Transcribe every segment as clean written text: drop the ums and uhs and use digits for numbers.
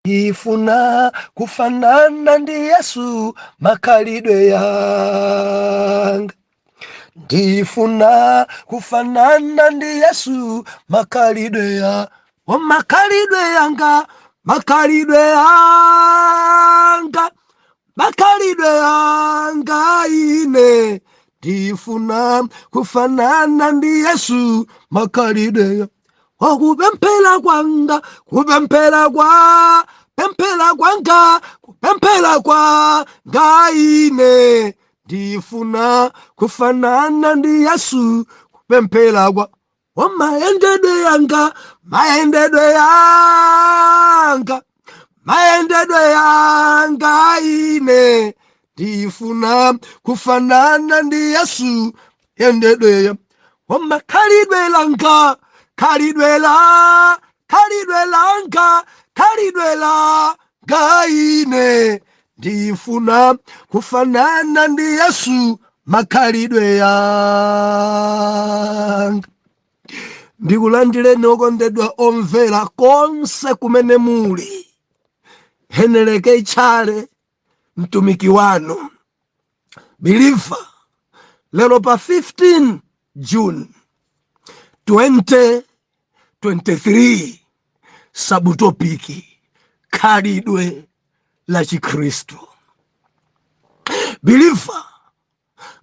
Ndifuna kufanana ndi Yesu makhalidwe yanga. Ndifuna kufanana ndi Yesu makhalidwe ya o makhalidwe yanga, makhalidwe yanga, makhalidwe yanga ine. Ndifuna kufanana ndi Yesu makhalidwe ya wakupemphera kwanga, kupemphera kwa pemphera kwanga, kupemphera kwanga ine. Ndifuna kufanana ndi Yesu kupemphera kwa o mayendedwe yanga, mayendedwe yanga, mayendedwe yanga ine. Ndifuna kufanana ndi Yesu yendedwe ya o makhalidwe langa, khalidwe la khalidwe langa, khalidwe langa ine. Ndifuna kufanana ndi Yesu makhalidwe yanga. Ndikulandireni okondedwa omvera konse kumene muli. Heneleke Tchale, mtumiki wanu believer, lero pa 15 June 2023, subtopic khalidwe la Chikhristu. Believer,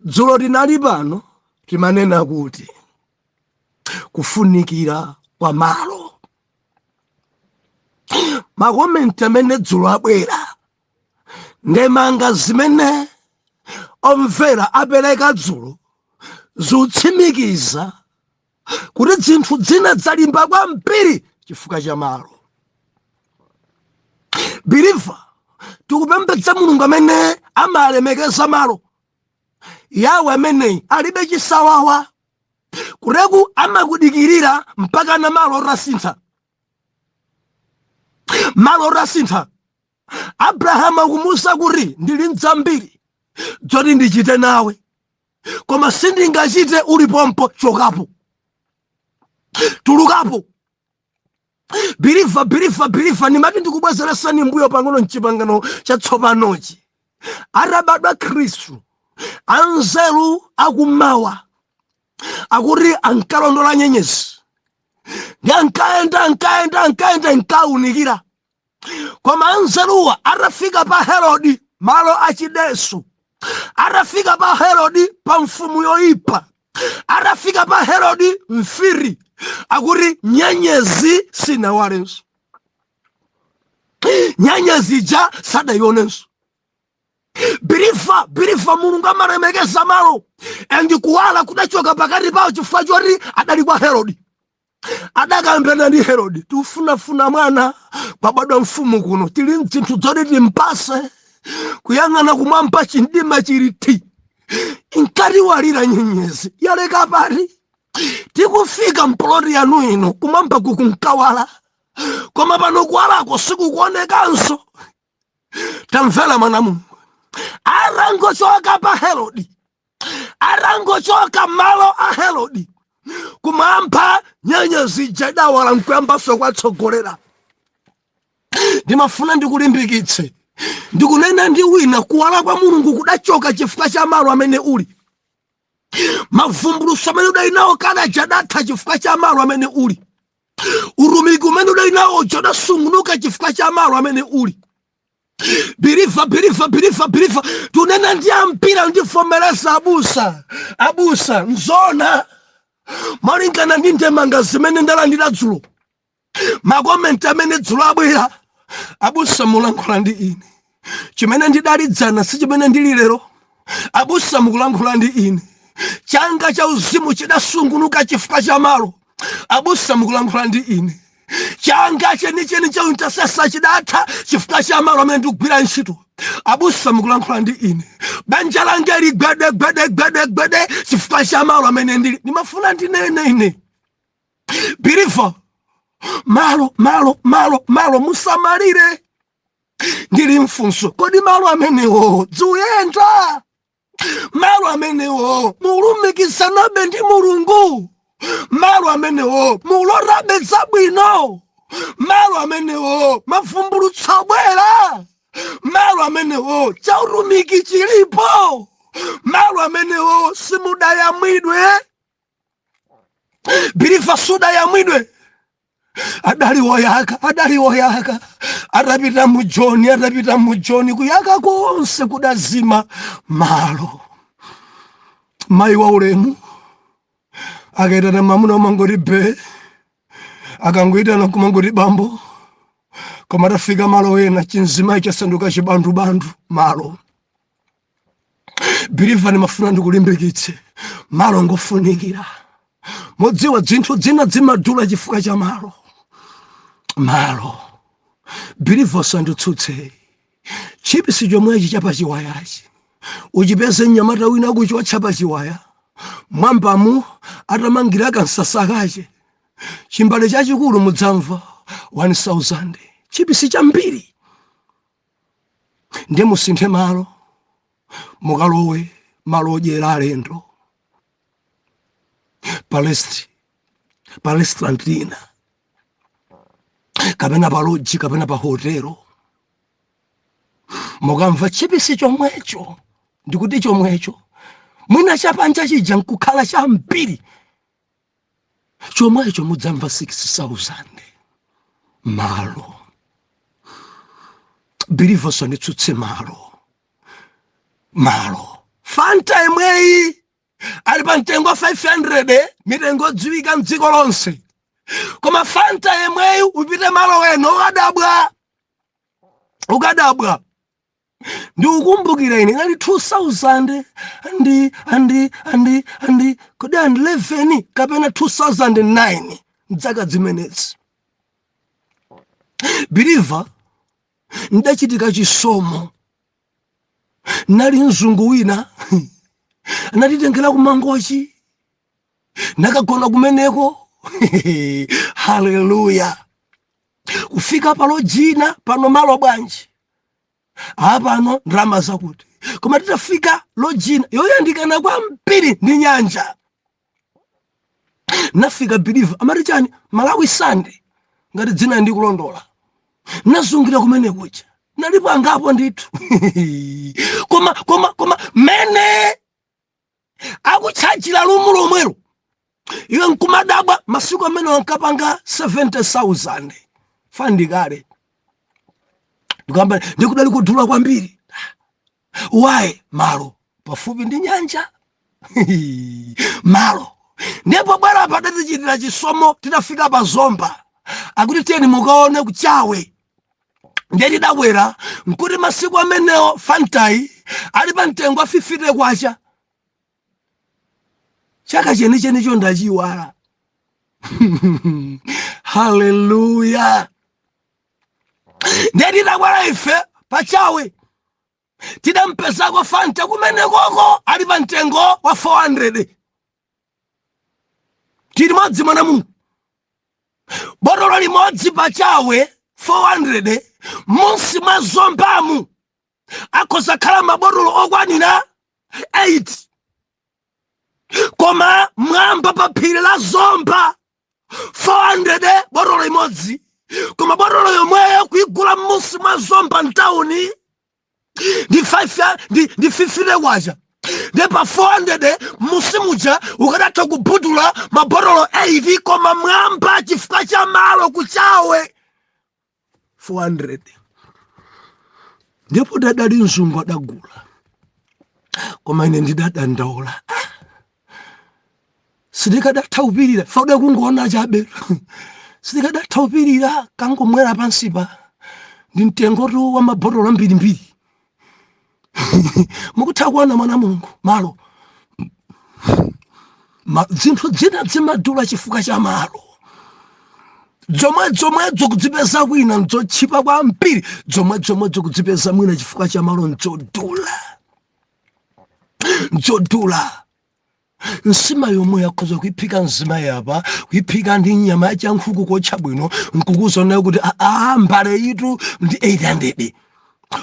dzulo tinali pano, timanena kuti kufunikira kwa malo. Makomenti amene dzulo abwera, ndemanga zimene omvera apereka dzulo, zikutsimikiza kuti zinthu zina zalimba kwambiri chifukwa cha malo. Believer, tikupembedza Mulungu amene amalemekeza malo. Yawe ameneyi alibe chisawawa, kuteku amakudikirira mpaka na malo otasintha, malo otasintha. Abrahamu akumuwuza kuti ndili mdzambiri zoti ndichite nawe, koma sindingachite ulipompo. Chokapo, tulukapo. Believer, believer, believer, ndimati ndikubwezeresani mbuyo pang'ono mchipangano chatsopanochi. Atabadwa Khristu, anzeru akummawa akuti ankalondola nyenyezi, ndi ankayenda, ankayenda, ankayenda, nkaunikira. Koma anzeruwa atafika pa Herodi, malo achideso, atafika pa Herodi, pa mfumu yoyipa, atafika pa Herodi mfiri, akuti nyenyezi sinawalenso, nyenyezi ija sadayionenso. Believer, believer, Mulungu amalemekeza malo, and kuwala kudachoka pakati pawo chifukwa choti adali kwa Herodi. Adakambirana ndi Herodi: "Tifunafuna mwana, kwabadwa mfumu kuno, tili mzinthu zoti timpase." Kuyang'ana kumwamba, chindima chili thi. "Inkatiwalira nyenyezi yaleka pati? Tikufika mpoloti yanu ino, kumwamba kukunkawala, koma pano kuwalako sikukuonekanso." Tamvera mwana Mulungu, arangochoka pa Herodi, arangochoka malo a Herodi, kumwamba nyenyezi ija idawala nkuyambanso kwatsogolera. Ndimafuna ndikulimbikitse, ndikunena ndi wina: kuwala kwa Mulungu kudachoka chifukwa cha malo amene uli. Mavumbuluso amene udali nawo kale aja adatha chifukwa cha malo amene uli. Utumiki umene udali nawo uja udasungunuka chifukwa cha malo amene uli. Believer, believer, believer, believer, tunena ndi ampira, ndivomereza abusa, abusa, nzona malingana ndi ndemanga zimene ndalandira dzulo, makomenti amene dzulo abwera: "Abusa, mulankhula ndi ine. Chimene ndidalidzana si chimene ndili lero. Abusa, mukulankhula ndi ine. Changa cha uzimu chidasungunuka chifukwa cha malo. Abusa, mukulankhula ndi ine. Changa chenicheni cha intercessor chidatha chifukwa cha malo amene ndikugwira ntchito. Abusa, mukulankhula ndi ine. Banja langa li gwede gwede gwede gwede chifukwa cha malo amene ndili." Ndimafuna ndinene ine, believer, malo, malo, malo, malo, musamalire. Ndili mfunso: kodi malo amenewo dzuyenda? Malo amenewo mulumikizanabe ndi Mulungu? Malo amenewo mulotabe zabwino? Malo amenewo mavumbulutso abwera. Malo amenewo chautumiki chilipo. Malo amenewo simudayamwidwe, believer, sudayamwidwe. Adali woyaka, adali woyaka. Atapita mujoni, atapita mujoni, kuyaka konse kudazima. Malo. Mayi wa ulemu akaitana mamuna umangoti be, akangoitana kumangoti bambo, koma atafika malo ena chinzimayi chasanduka chibandubandu. Malo, believer, ndimafuna ndikulimbikitse, malo ngofunikira. Mudziwa zinthu zina zimadula chifukwa cha malo. Malo, believer, usanditsutse. Chipisi chomwechi chapachiwayachi uchipeze mnyamata wina akuchotcha pachiwaya mwambamu, atamangira kansasa kache, chimbale chachikulu, mudzamva 1000, chipisi chambiri. Ndiye musinthe malo, mukalowe malo odyera alendo pa restaurant ina, kapena pa lodge, kapena pa hotelo, mukamva chipisi chomwecho. Ndikuti chomwecho, mwina chapanja chija nkukhala chambiri, chomwecho mudzamva 6000. Malo, believer, usanditsutse. Malo, malo. Fanta imweyi ali pa mtengo wa 500, mitengo odziwika mdziko lonse, koma Fanta yemweyi upite malo eno ukadabwa, ukadabwa. Ndikukumbukira ine inali 2000 and kodi and 11 kapena 2009, mdzaka zimenezi, believer, ndachitika chisomo. Nali mzungu wina anatitengera kumangochi, nakagona kumeneko. Haleluya! Kufika pa lodge ina pano, malo bwanji apano, ndalama zakuti, koma titafika lodge ina yoyandikana kwambiri ndi nyanja, nafika, believer, amati chani, Malawi Sunday, ngati dzina ndikulondola, nazungira kumene kuja, nalipo angapo ndithu, koma mene akutchajira room lomwelo, iwe nkumadabwa. Masiku amene wankapanga 70,000 fandikale, ndikuyamba ndikudali kudula kwambiri. Why? Malo pafupi ndi nyanja, malo. Ndipo bwera padatichitira chisomo, titafika pa Zomba, akuti tiyeni mukaone kuchawe. Ndiye tidabwera nkuti masiku amenewo Fantai ali pa mtengo wa 50 kwacha. Chaka chenichenicho ndachiwala. Haleluya! Ndiye tidabwera ife pachawe, tidampezako Fanta kumenekoko ali pa mtengo wa 400. Tili modzi, mwana Mungu, botolo limodzi pachawe 400, munsi mwa Zombamu akhoza khala mabotolo okwanira 8, koma mwamba pa phiri la Zomba 400 botolo imodzi, koma botolo yomweyo kuigula munsi mwa Zomba mtawuni ndi 5 ndi 50 kwacha. Ndi pa 400 musi muja ukadatha kubudula mabotolo 8, koma mwamba chifukwa cha malo kuchawe 400. Ndipo dadali mzungu adagula, koma ine ndidadandaula, sindikadatha kupirira fauda kungoona chabe, sindikadatha kupirira kangomwera pansipa ndi mtengotu wa mabotolo ambirimbiri. Mukutha kuona, mwana Mulungu, malo zinthu zina zimadula chifukwa cha malo. Zomwe zomwezo kudzipeza kwina nzotchipa kwambiri, zomwe zomwezo kudzipeza mwina chifukwa cha malo nzodula, nzodula. Nsima yomwe yakhoza kuiphika mzima yapa, kuiphika ndi nyama yachankhuku kotcha bwino, nkukuzonayo kuti aa, mbale itu ndi 800,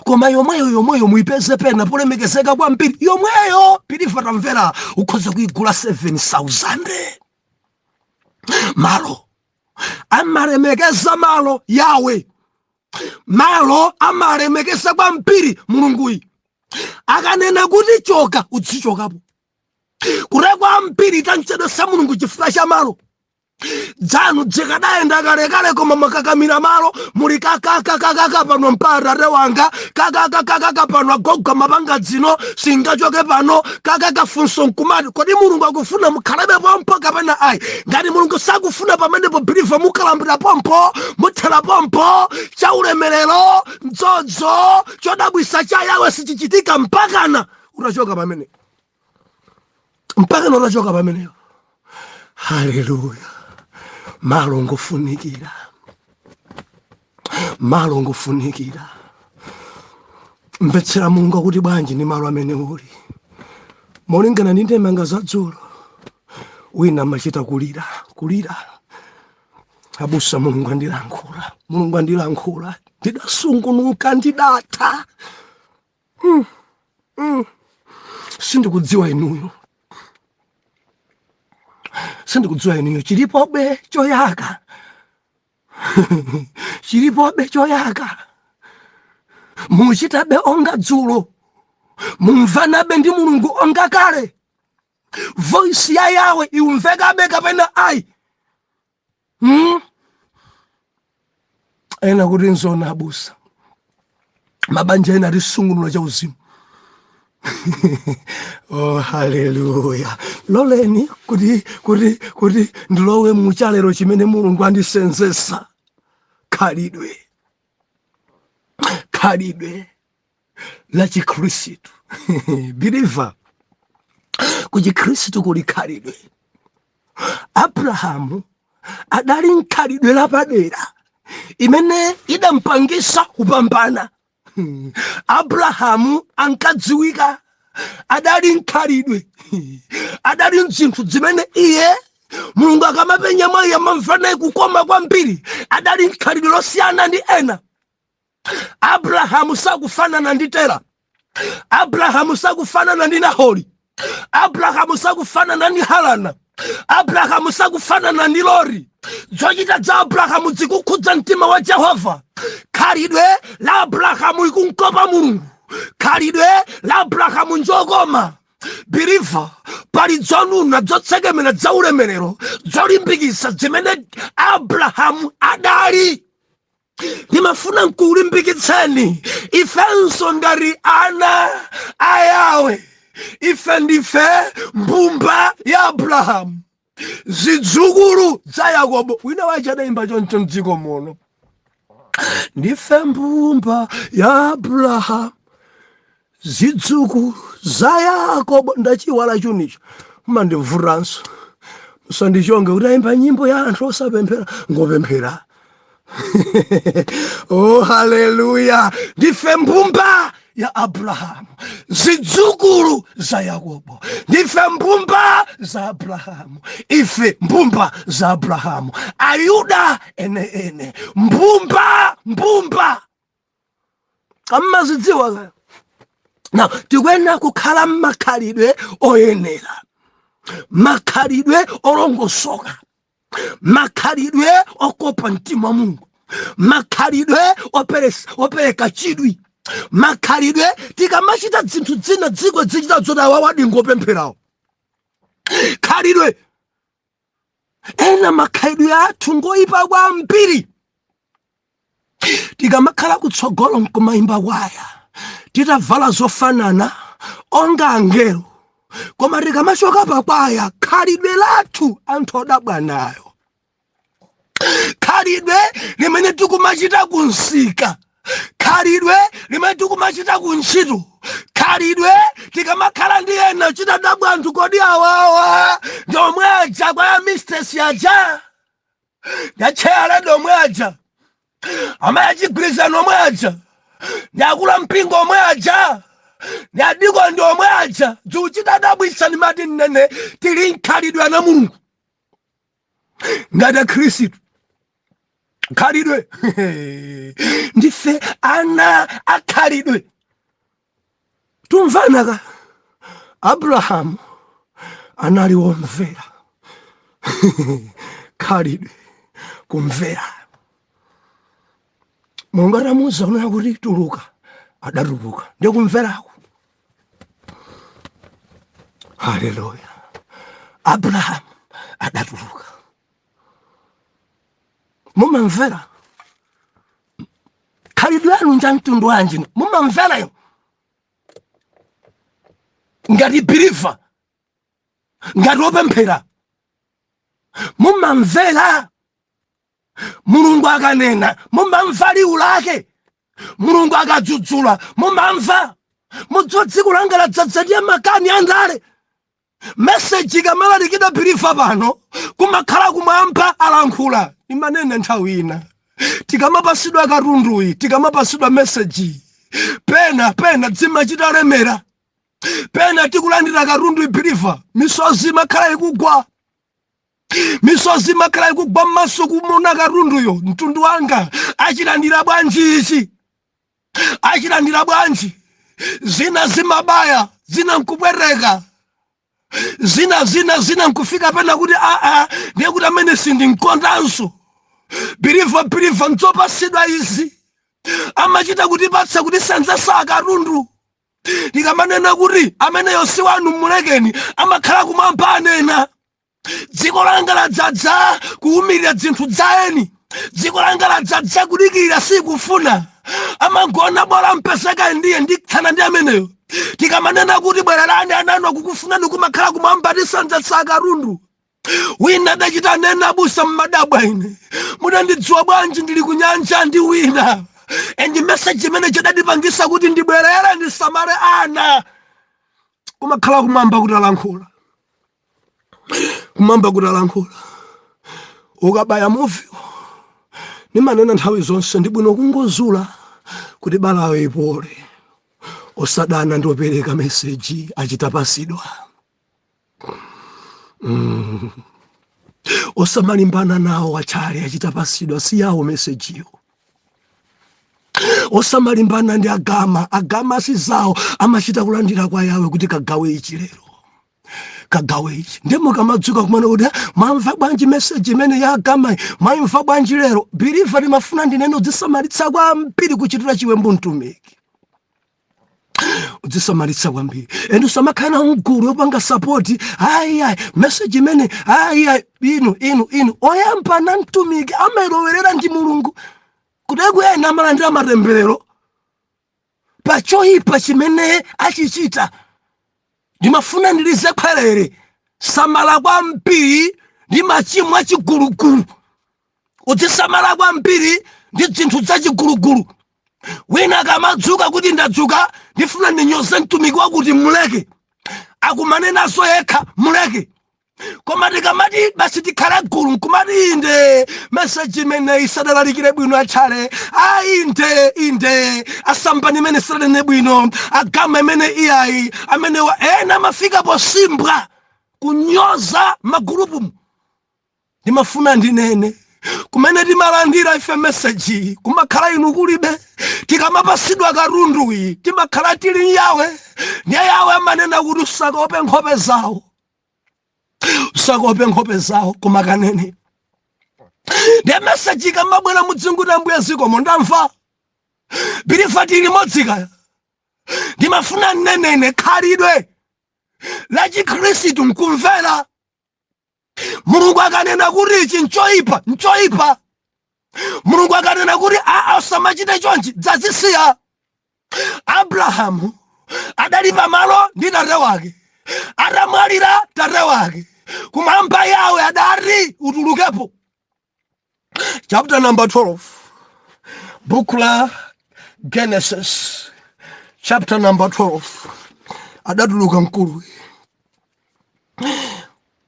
koma yomweyo yomweyo muipeze pena polemekezeka kwambiri, yomweyo, believer, tamvera, ukhoza kuigula 7000. Malo. Amalemekeza malo Yawe, malo amalemekeza kwambiri Mulunguyi. Akanena kuti choka, udzichokapo. Kuteko ambiri tamchedwesa Mulungu chifukwa cha malo. Dzanu dzikadayenda kalekale, koma makakamira malo. Muli kakakakakaka pano mpa atate wanga, kakakakakaka pano agogo mapanga dzino singachoke pano, kakaka. Funso nkumati, kodi Mulungu akufuna mukhalebe pompo kapena ayi? Ngati Mulungu sakufuna pamenepo, believer, mukalambira pompo, muthera pompo. Chaulemerero, mdzodzo, chodabwisa cha Yawe sichichitika mpakana utachoka pamene, mpakana utachoka pamenepo. Haleluya! Malo ngofunikira, malo ngofunikira. Mvetsera Mulungu akuti bwanji ndi malo amene uli. Molingana ndi ndemanga za dzulo, wina amachita kulira kulira: "Abusa, Mulungu andilankhula, Mulungu andilankhula, ndidasungunuka, ndidatha." Sindikudziwa inuyo, sindikudziwa inuyo, chilipobe choyaka? Chilipobe choyaka? Muchitabe onga dzulo? Mumvanabe ndi Mulungu onga kale? Voice ya Yawe iumvekabe kapena ayi? Ena kuti nzona abusa, mabanja ena atisungunula chauzimu. Oh, haleluya! Loleni kuti ndilowe muchalero chimene Mulungu andisenzesa. Khalidwe, khalidwe la Chikhristu. Believer, ku Chikhristu kuli khalidwe. Abrahamu adali nkhalidwe lapadera imene idampangisa kupambana. Abrahamu ankadziwika, adali nkhalidwe, adali mzinthu zimene iye Mulungu akamapenya mwa iye amamva naye kukoma kwambiri. Adali nkhalidwe losiyana ndi ena. Abrahamu sakufanana ndi Tera, Abrahamu sakufanana ndi Nahori, Abrahamu sakufanana ndi Harana, Abrahamu sakufanana ndi Lori. Zochita za Abrahamu zikukhudza mtima wa Jehova. Khalidwe la Abrahamu ikunkopa Mulungu, khalidwe la Abrahamu njokoma. Believer, pali zonuna, zotsekemera, zaulemerero, zolimbikitsa zimene Abrahamu adali. Ndimafuna nkulimbikitseni ifenso ngati ana a Yawe. Ife ndife mbumba ya Abrahamu, zidzukulu za Yakobo. Wina wache adayimba choncho mdziko muno: "Ndife mbumba ya Abrahamu, zidzukulu za Yakobo." Ndachiwala chunicho, mmandivutanso. Musandichonge kuti ayimba nyimbo ya anthu osapemphera. Ngopemphera. Oh, haleluya! Ndife mbumba ya Abrahamu, zidzukulu za Yakobo. Ndife mbumba za Abrahamu, ife mbumba za Abrahamu, Ayuda ene ene, mbumba, mbumba ammazidziwa kaya. Now tikuyenera kukhala mmakhalidwe oyenera, makhalidwe olongosoka, makhalidwe okopa mtima wa Mulungu, makhalidwe opereka chidwi, makhalidwe tikamachita zinthu zina dziko zichita zoti awa ngopempherawo. Khalidwe ena, makhalidwe athu ngoyipa kwambiri. Tikamakhala kutsogolo nkumayimba kwaya titavala zofanana onga angelo, koma tikamachoka pakwaya khalidwe lathu anthu odabwa nayo. Khalidwe limene tikumachita kunsika, khalidwe limene tikumachita kuntchito, khalidwe tikamakhala ndi ena chitadabwa anthu: "Kodi awawa ndi omwe aja kwaya mistress aja, ndacheyaledi omwe aja, amayi achigwirizano omwe aja, ndi akulu mpingo omwe aja, ndi adiko ndi omwe aja?" Zikuchitadabwisa. Ndimati nnene tili nkhalidwe ana Mulungu ngati Akhristu, khalidwe, ndife ana akhalidwe. Tumvana ka? Abrahamu anali womvera, khalidwe. Kumvera. Mulungu atamuuza kunena kuti tuluka, adatuluka. Ndiye kumverako. Haleluya! Abrahamu adatuluka. Mumamvera? Khalidwe lanu nja mtundu wanji? Mumamvera inu ngati believer, ngati wopemphera? Mumamvera? Mulungu akanena, mumamva liwu lake? Mulungu akadzudzula, mumamva? Mudziwa, dziko langa ladzadza ndiye makani andale. Meseji ikamalalikidwa, believer, pano kumakhala kumwamba alankhula. Imanene nthawi ina, tikamapasidwa katunduyi, tikamapasidwa meseji, pena pena dzimachita lemera. Pena tikulandira katundu, believer, misozi imakhala ikugwa, misozi imakhala ikugwa m'maso kumona katunduyo. Mtundu wanga achilandira bwanji ichi? Achilandira bwanji? Zina zimabaya, zina nkupwereka, zina zina zina nkufika pena kuti aa, ndiye kuti amene sindinkondanso. Believer, believer, nzopasidwa izi, amachita kutipatsa kuti senzesa katundu. Ndikamanena kuti ameneyo si wanu, mulekeni, amakhala kumwamba anena. Dziko langa ladzadza kuwumirira zinthu zaeni. Dziko langa ladzadza kudikirira, sikufuna, amangona bola mpeseka, ndiye ndithana ndi ameneyo. Tikamanena kuti bwererani, ananu akukufunani, kumakhala kumwamba tisanzetsa katundu. Wina adachita nena, "Abusa, mmadabwa ine mudandidziwa bwanji ndili kunyanja ndi wina?" And message imene chidandipangisa kuti ndibwerere, ndisamale ana. Kumakhala kumwamba kuti alankhula, kumwamba kuti alankhula. Ukabaya muvi, nimanena nthawi zonse, ndi bwino kungozula kuti balayo ipole. Osadana ndi opereka meseji, achitapasidwa. Osamalimbana nawo achale, achitapasidwa, si yawo mesejiyo. Osamalimbana ndi agama, agama si zawo, amachita kulandira kwa yawe kuti kagawe ichi lero, kagawe ichi. Ndi mukamadzuka kumana kuti mwamva bwanji meseji imene ya agama, mwamva bwanji lero? Believer, timafuna ndinene, udzisamalitsa kwambiri kuchitira chiwembu mtumiki. Udzisamalitsa kwambiri and usamakhala nawo mgulu yopanga support. Ayi, ayi, meseji imene, ayi, ayi. Inu, inu, inu, oyamba na mtumiki amayilowerera ndi Mulungu. Kuteko ena amalandira matemberero pa choyipa chimene achichita. Ndimafuna ndilize khwerere: samala kwambiri ndi machimo achigulugulu. Udzisamala kwambiri ndi zinthu zachigulugulu. Wina akamadzuka kuti ndadzuka, ndifuna ndinyoze mtumiki wakuti, muleke, akumanenaso yekha, muleke. Koma tikamati basi tikhale gulu nkumati inde, meseji imene isadalalikire bwino atchale, inde, inde, asambani imene isadalene bwino, agama imene iyayi, amenewa. Ena amafika posimbwa kunyoza magulupu. Ndimafuna ndinene, kumene timalandira ife meseji kumakhala inu kulibe. Tikamapasidwa katunduyi, timakhala tili yawe. Ndiye yawe amanena kuti usakope nkhope zawo, usakope nkhope zawo, koma kanene. Ndiye meseji ikamabwera, mudzinguti, "Ambuye, zikomo, ndamva." Believer, tili limodzi kaya? Ndimafuna nnenene, khalidwe la Chikhristu nkumvera. Mulungu akanena kuti ichi nchoyipa, nchoyipa. Mulungu akanena kuti aa, usamachite chonchi, dzazisiya. Abrahamu adali pamalo ndi tate wake. Atamwalira tate wake, kumwamba yawe adati utulukepo. Chapter number 12, buku la Genesis, chapter number 12, adatuluka mkulu.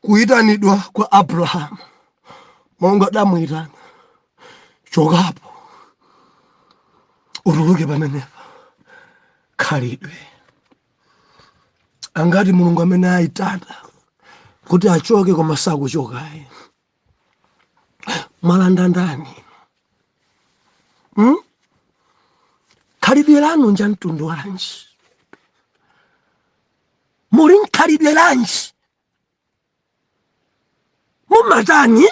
Kuyitanidwa kwa Abrahamu, Mulungu adamuyitana, "Chokapo, utuluke pamenepa." Khalidwe angati Mulungu amene ayitana kuti achoke koma sakuchokayi? Mwalanda ndani, Khalidwe lanu nja mtundu wanji? Muli nkhalidwe lanji? Mumatani?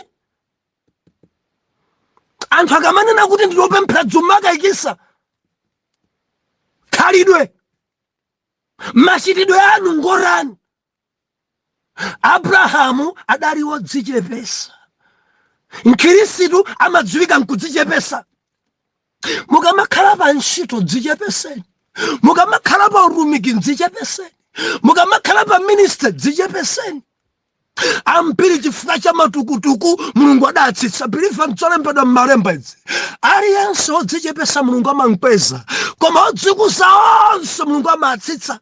Anthu akamanena kuti ndine wopemphera, dzumakayikisa khalidwe, machitidwe anu ngotani? Abrahamu adali wodzichepesa. Mkhirisitu amadziwika nkudzichepesa. Mukamakhala pa ntchito, dzichepeseni. Mukamakhala pa utumiki, dzichepeseni. Mukamakhala pa ministry, dzichepeseni. Ambiri chifukwa cha matukutuku Mulungu adatsitsa. Believer, nzolembedwa m'malemba izi: aliyense wodzichepesa Mulungu amamkweza, koma odzikuza onse Mulungu amatsitsa.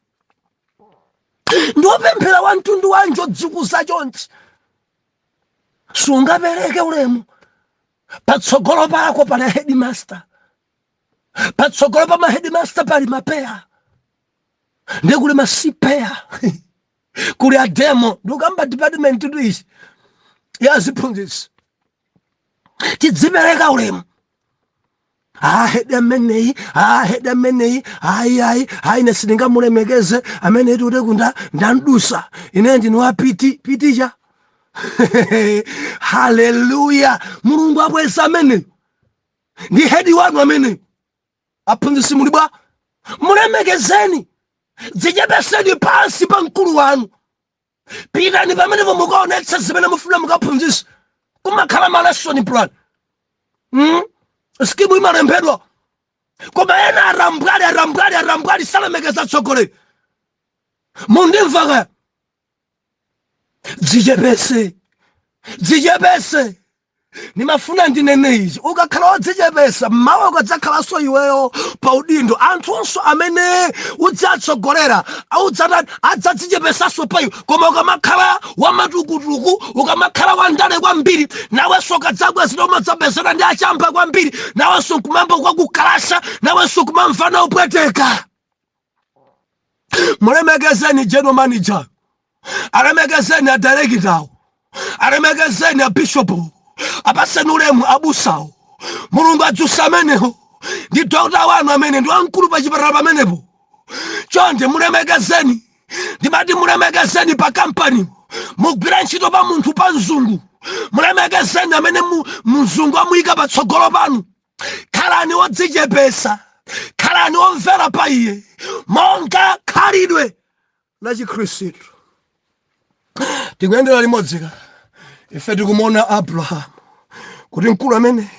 Ndi wopemphera wa mtundu wanji odzikuza chonchi? Sungapereke ulemu. Patsogolo pako pali headmaster, patsogolo pa ma headmaster pali mapeya, ndi kuli masipeya, kuli a demo. Ndikukamba department tu ichi ya aziphunzitsi. Tidzipereka ulemu. Ah, head ameneyi, ah, head ameneyi, ayi, ayi, ayi, ine sindingamulemekeze ameneyi. Tikuti kunda ndandusa, ine ndine wa PT. PT cha? Haleluya! Mulungu abweza ameneyo, ndi head wanu ameneyo. Aphunzitsi muli bwa? Mulemekezeni, dzichepeseni pansi pa mkulu wanu. Pitani pamenepo mukaonetsa zimene mufuna mukaphunzitsa. Kumakhala ma lesson plan, Scheme imalembedwa. Koma ena arambwali, arambwali, arambwali, salemekeza tsogoleri. Mundimva kaya? Dzichepese, dzichepese. Nimafuna ndinene izi: ukakhala wodzichepesa, mmawa ukadzakhalanso iweyo pa udindo, anthunso amene udzatsogolera udzatani? Adzadzichepesanso pa iwe. Koma ukamakhala wamatukutuku, ukamakhala wandale kwambiri, nawenso ukadzabwezera umadzapezera ndi achamba kwambiri, nawenso nkumamba kwakukalasha, nawenso kumamvana upweteka. Mulemekezeni general manager, alemekezeni a director, alemekezeni a bishop, apaseni ulemu abusawo. Mulungu adzusa amenewo, ndi dokta wanu amene ndi wamkulu pa chipatala pamenepo. Chonde mulemekezeni. Ndimati mulemekezeni pa kampani, mugwira ntchito pa munthu, pa mzungu. Mulemekezeni amene mzungu amuyika patsogolo panu. Khalani wodzichepesa, khalani womvera pa iye monga khalidwe la Chikhristu. Tikuyendera limodzi ka? Ife tikumuona Abrahamu kuti mkulu amene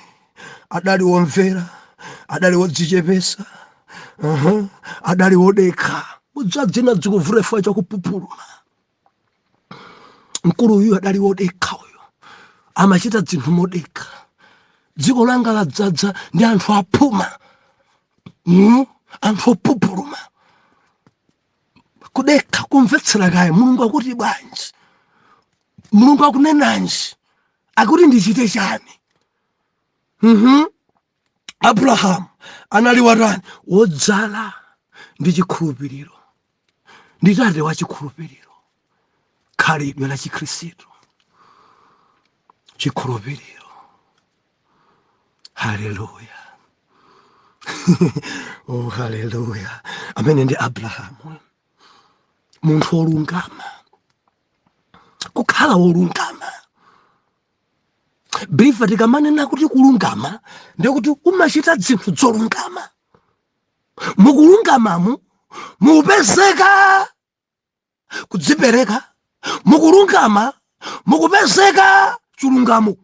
adali womvera, adali wodzichepesa, adali wodekha. Udzadzina dzikuvula chifukwa chakupupuluma. Mkulu uyu adali wodekha, uyu amachita zinthu modekha. Dziko langa ladzadza ndi anthu aphuma, Anthu opupuluma. Kudekha, kumvetsera kaya Mulungu akuti bwanji, Mulungu akunenanji, akuti ndichite chani? Abrahamu anali watani? Wodzala ndi chikhulupiriro, ndi tate wa chikhulupiriro, khalidwe la Chikhristu, chikhulupiriro. Haleluya! Oh, haleluya! Amene ndi Abrahamu, munthu wolungama, kukhala wolungama. Believer, tikamanena kuti kulungama, ndikuti umachita zinthu zolungama. Mukulungamamu mukupezeka kudzipereka, mukulungama mukupezeka chilungamo.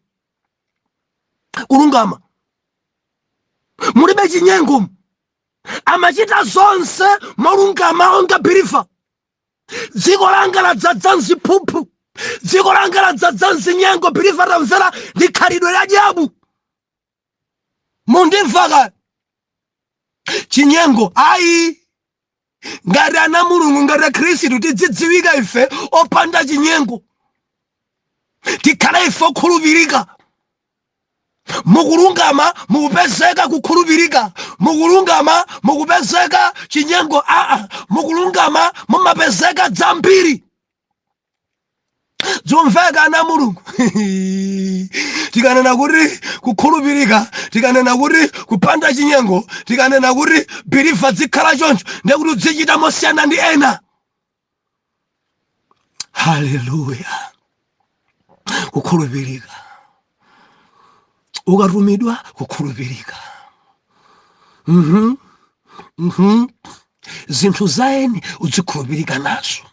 Kulungama mulibe chinyengo. Amachita zonse molungama onga believer. Dziko langa ladzadza mziphuphu, dziko langa ladzadza mzinyengo. Believer, tamvera, ndi khalidwe la dyabu. Mundimva ka? Chinyengo ayi. Ngati ana Mulungu, ngati Akhristu, tidzidziwika ife opanda chinyengo, tikhale ife okhulupirika. Mukulungama mukupezeka kukhulupirika, mukulungama mukupezeka chinyengo aa, mukulungama mumapezeka dzambiri. Zomveka, ana Mulungu? Tikanena kuti kukhulupirika, tikanena kuti kupanda chinyengo, tikanena kuti believer zikhala choncho, ndekuti udzichita mosiyana ndi ena. Haleluya! Kukhulupirika. Ukatumidwa, kukhulupirika. Zinthu zaeni uzikhulupirika nazo,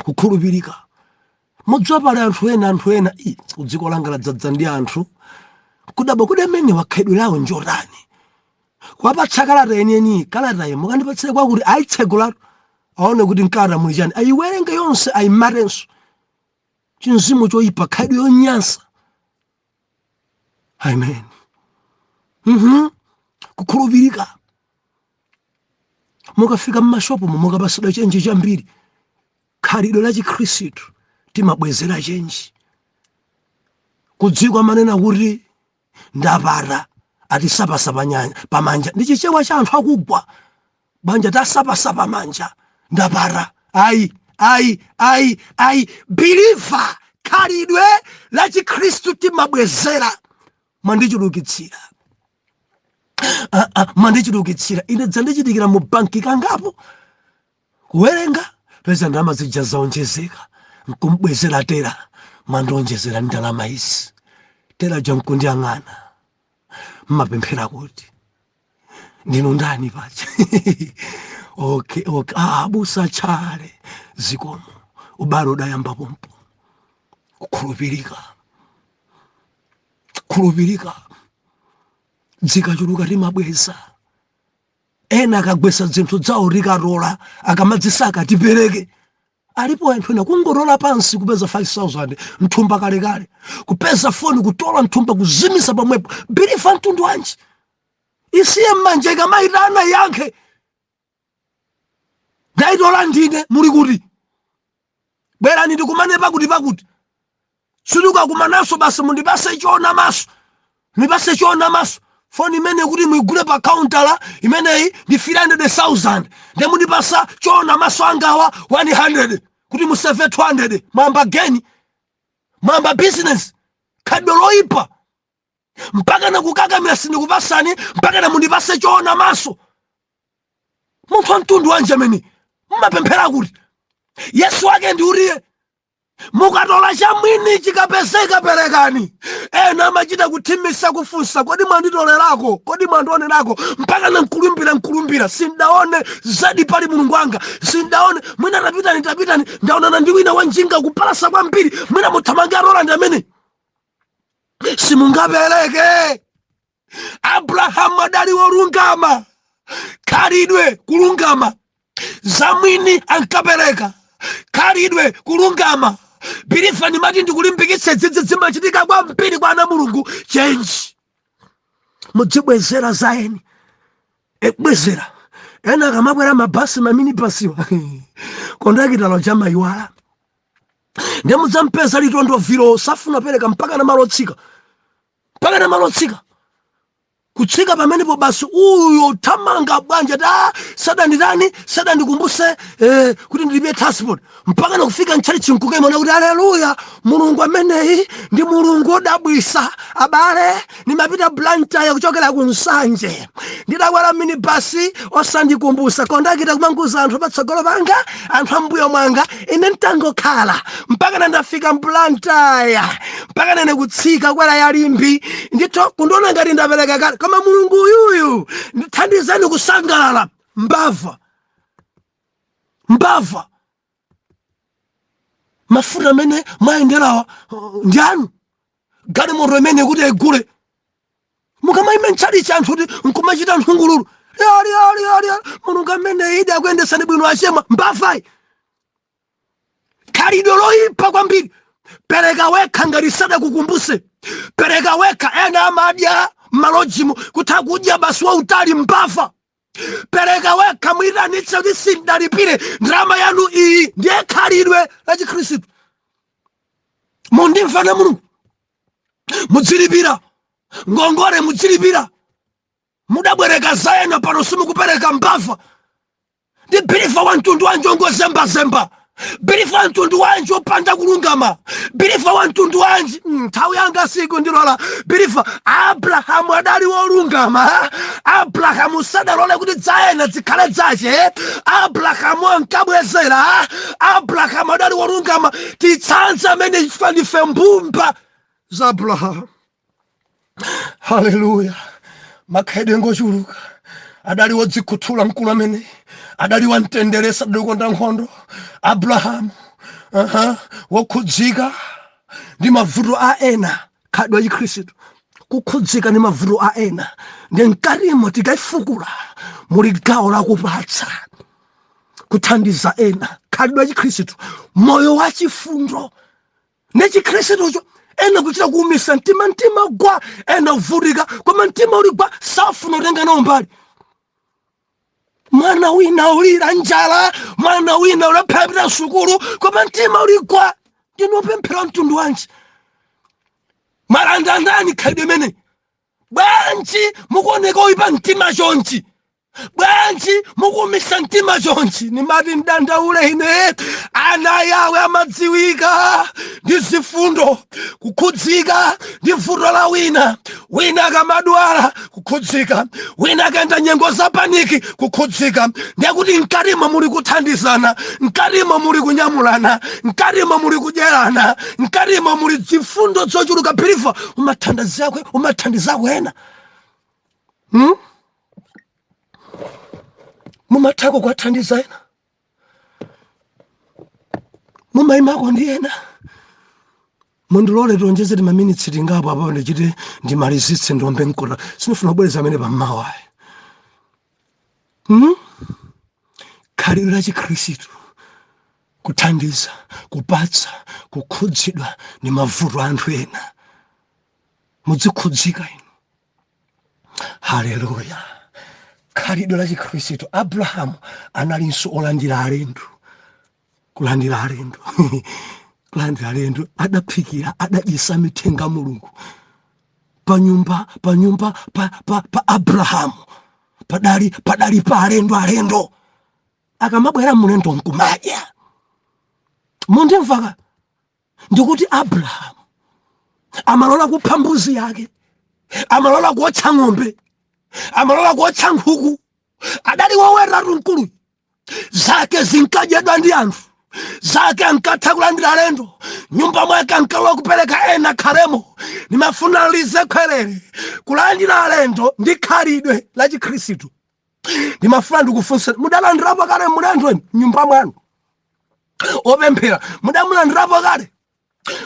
kukhulupirika. Mudziwa, pali anthu ena kudziko langa ladzadza ndi anthu kudabwa kuti amene wakhalidwe lawo njotani. Kuwapatsa kalata yeniyeni, kalata iyi mukandipatsire kwakuti, ayitsegulatu, aone kuti mkalata muli chani, ayiwerenge yonse, ayimatenso. Chinzimu choyipa, khalidwe yonyansa. Amen. Kukhulupirika. Mukafika mmashopu mukapasidwa chenji chambiri, khalidwe la Chikhristu timabwezera chenji. Kudziko amanena kuti ndapata, atisapasa panyanya pamanja, ndi Chichewa cha anthu akugwa banja, tasapasa pamanja, ndapata. Ayi, ayi, ayi, ayi. Believer, khalidwe la Chikhristu timabwezera. Mwandichulukitsira. Ah, ah, mwandichulukitsira. Ine dzandichitikira mu banki kangapo, kuwerenga, peza ndalama zija zaonjezeka, nkumbwezera teller, mwandionjezera ndalama izi. Teller ja nkundiyang'ana, mmapemphera kuti ndinu ndani paja? Okay. Ah, abusa Tchale, zikomo. Ubale udayamba pompo. Kukhulupirika, khulupirika. Dzikachuluka timabweza. Ena akagwesa zinthu zawo tikatola, akamadzisaka tipereke. Alipo anthu ena kungotola pansi kupeza 5000 mthumba kalekale, kupeza foni, kutola mthumba, kuzimisa pamwepo. Believer mtundu wanji? Isiye mmanja, ikamayitana yankhe, ndayitola ndine, muli kuti? Bwerani ndikumane pakuti pakuti. Situkakumananso, basi mundipase chiona maso, mundipase chiona maso. Foni imene kuti muigule pa kauntala imeneyi ndi 300,000, nde mundipasa chiona maso angawa 100 kuti musave 200. Mwamba geni, mwamba business. Khalidwe loyipa, mpaka nakukakamira, sindikupasani mpaka na mundipase choona maso. Munthu wa mtundu wanji amene mmapemphera kuti Yesu wake ndi uriye? Mukatola chamwini chikapezeka, perekani. Ena amachita kuthimisa, kufunsa, kodi mwanditolerako? Kodi mwandionerako? Mpaka na nkulumbira, nkulumbira, sindaone zedi, pali Mulungu wanga sindaone. Mwina tapitani, tapitani, ndaonana ndi wina wanjinga kupalasa kwambiri, mwina muthamange atola ndi amene. Simungapereke. Abrahamu adali wolungama, khalidwe kulungama, zamwini ankapereka, khalidwe kulungama. Believer, ndimati ndikulimbikitse, dzidzi zimachitika kwambiri kwa ana Mulungu. Change mudzibwezera zaeni, ekubwezera. Ena akamabwera mabasi, maminibasiwa, kondakitalo chamayiwala, ndiye mudzampeza litondovilo, safuna pereka mpaka na malo otsika, mpaka na malo otsika, kutsika pamenepo basi, uyo thamanga bwanja ta sadanditani, sadandikumbuse kuti ndilibe transport, mpaka nakufika mtchalichi nkukemona kuti aleluya, Mulungu ameneyi ndi Mulungu wodabwisa. Abale, nimapita Blantyre kuchokera ku Nsanje, ndidakwera minibasi, osandikumbusa. Kondakita kumanguza anthu patsogolo panga, anthu ambuyo mwanga, ine ntangokhala mpaka na ndafika Mblantyre, mpaka nene kutsika kwera ya Limbe, ndithu kundiona ngati ndapereka kale. Koma Mulungu uyuyu ndithandizeni kusangalala. Mbava, mbava. Mafuta amene mwayenderawa ndi anu? Galimoto imene kuti ayigule, mukamayima mtchalichi anthu kuti nkumachita nthungululu, ali ali ali ali, Mulungu amene ide akuyendesani bwino, achemwa. Mbavayi, khalidwe loyipa kwambiri. Pereka wekha ngati sadakukumbuse, pereka wekha. Ena amadya m'malojimu, kutha kudya basi wautali. Mbava. Pereka wekha, muyitanitse kuti sindalipire, ndalama yanu iyi. Ndiye khalidwe la Chikhristu. Mundimvana Mulungu, mudzilipira ngongole, mudzilipira. Mudabwereka zayena, pano simukupereka. Mbava. Ndi believer wa mtundu wanji ongozembazemba? Believer wa mtundu wanji opanda kulungama? Believer wa mtundu wanji? Nthawi yanga siku ndilola. Believer, Abrahamu adali wolungama. Abrahamu sadalole kuti dzayena zikhale dzache. Abrahamu ankabwezera. Abrahamu adali wolungama. Titsanze amene, chifukwa ndife mbumba za Abrahamu. Haleluya! Makhalidwe ngochuluka. Adali wodzikhuthula mkulu amene adali wamtendere, sadali kukonda nkhondo. Abrahamu, wokhudzika ndi mavuto a ena. Khalidwe la Chikhristu, kukhudzika ndi mavuto a ena. Ndi mkatimo tikaifukula muli gawo lakupatsa, kuthandiza ena. Khalidwe la Chikhristu, moyo wa chifundo. Ne Chikhristucho, ena kuchita kuumisa mtima, mtima gwa, ena kuvutika koma mtima uli gwa, safuna kutenga nawo mbali. Mwana wina ulira njala, mwana wina ulephera sukulu, koma mtima uli gwa. Ndinopemphera mtundu wanji? Malanda ndani khalidwe imene? Bwanji mukuoneka oyipa mtima chonchi? Bwanji mukuumisa mtima chonchi? Nimati mdandaule ine, ana yawe amadziwika ndi zifundo, kukhudzika ndi vuto la wina. Wina akamadwala, kukhudzika. Wina akaenda nyengo za panic, kukhudzika. Ndiye mkatimo muli kuthandizana, mkatimo muli kunyamulana, mkatimo muli kudyerana, mkatimo muli zifundo zochuluka. Believer, umathandizako ena, Mumathako kuwathandiza ena, mumayimako ndi ena. Mundilole tionjeze timaminitsi tingapo apo, ndichite ndimalizitse, ndiombe mkota. Sinifuna kubwereza amene pammawa, Khalidwe la Chikhristu, kuthandiza, kupatsa, kukhudzidwa ndi mavuto a anthu ena. Muzikhudzika inu. Haleluya! Khalidwe la Chikhristu. Abrahamu analinso olandira alendo, kulandira alendo, kulandira alendo. Adaphikira, adadyesa mithenga Mulungu pa nyumba pa Abrahamu padali pa alendo. Alendo akamabwera, mulendo nkumadya. Mundimvaka? Ndikuti Abrahamu amalola kupha mbuzi yake, amalola kuotcha ng'ombe, amalola kuotcha nkhuku. Adali woweratu mkulu, zake zinkadyedwa ndi anthu, zake ankatha kulandira alendo nyumba mwake, ankalola kupereka ena khalemo. Nimafuna lize khwerere, kulandira alendo ndi khalidwe la Chikhristu. Ndimafuna ndikufunsa, mudalandirapo kale mlendo inu nyumba mwanu? Opemphera, mudamulandirapo kale?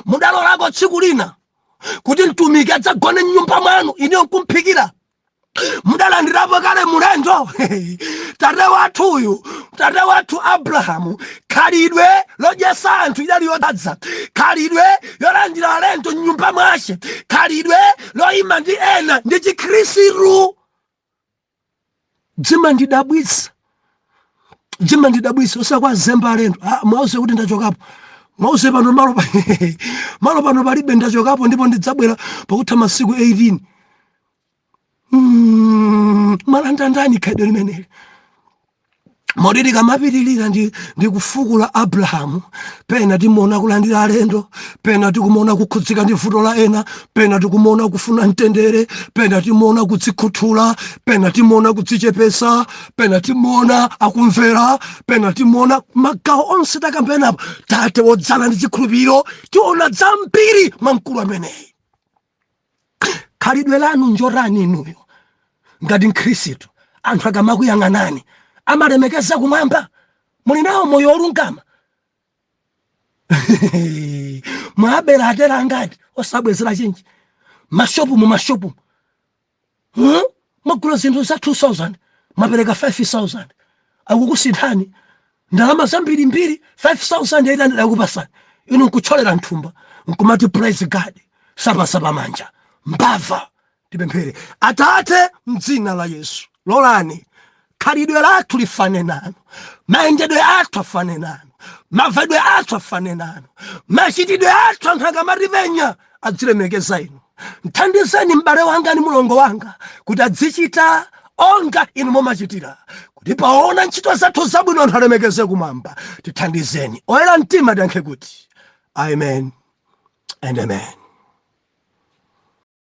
Mudalolako tsiku lina kuti mtumiki adzagone mnyumba mwanu, ineyo nkumphikira? Mudalandirapo kale mulendo? Tate wathu uyu, tate wathu Abrahamu, khalidwe lodyesa anthu idali yodadza, khalidwe yolandira alendo mnyumba mwace, khalidwe loyima ndi ena ndi Chikhristu. Dzimandidabwitsa, dzimandidabwitsa. Osakwazemba alendo. Ah, mwauze kuti ndachokapo. Mwauze pano malo pano palibe, ndachokapo ndipo ndidzabwera pakutha masiku 18. Mwalanda ndani khalidwe limeneli? Moti tikamapitilira ndi kufukula Abrahamu, pena timuona kulandira alendo, pena tikumuona kukhudzika ndi vuto la ena, pena tikumuona kufuna mtendere, pena timuona kudzikhuthula, pena timuona kudzichepesa, pena timuona akumvera, pena timuona magawo onse takambenapo. Tate wodzala ndi chikhulupiriro, tiona zambiri mwa mkulu ameneyi. Khalidwe lanu njotani inuyo ngati Mkhristu? Anthu akamakuyang'anani amalemekeza kumwamba? Muli nawo moyo wolungama? Mwabera atera angati osabwezera chinji? Mashopu, mu mashopu, Mwagula zinthu za 2000, mwapereka 5000, akukusinthani ndalama zambirimbiri, 5800 akupasani, inu nkutcholera mthumba nkumati praise God, sapasapa manja, mbava. Tipemphere. Atate, mdzina la Yesu, lolani khalidwe lathu lifane nanu, mayendedwe athu afane nanu, mavalidwe athu afane nanu, machitidwe athu, anthu akamatipenya adzilemekeza inu. Mthandizeni m'bale wanga ndi mulongo wanga kuti adzichita onga inu momachitira, kuti paona ntchito zathu zabwino anthu alemekeze kumwamba. Tithandizeni. Oyera mtima tiyankhe kuti amen and amen.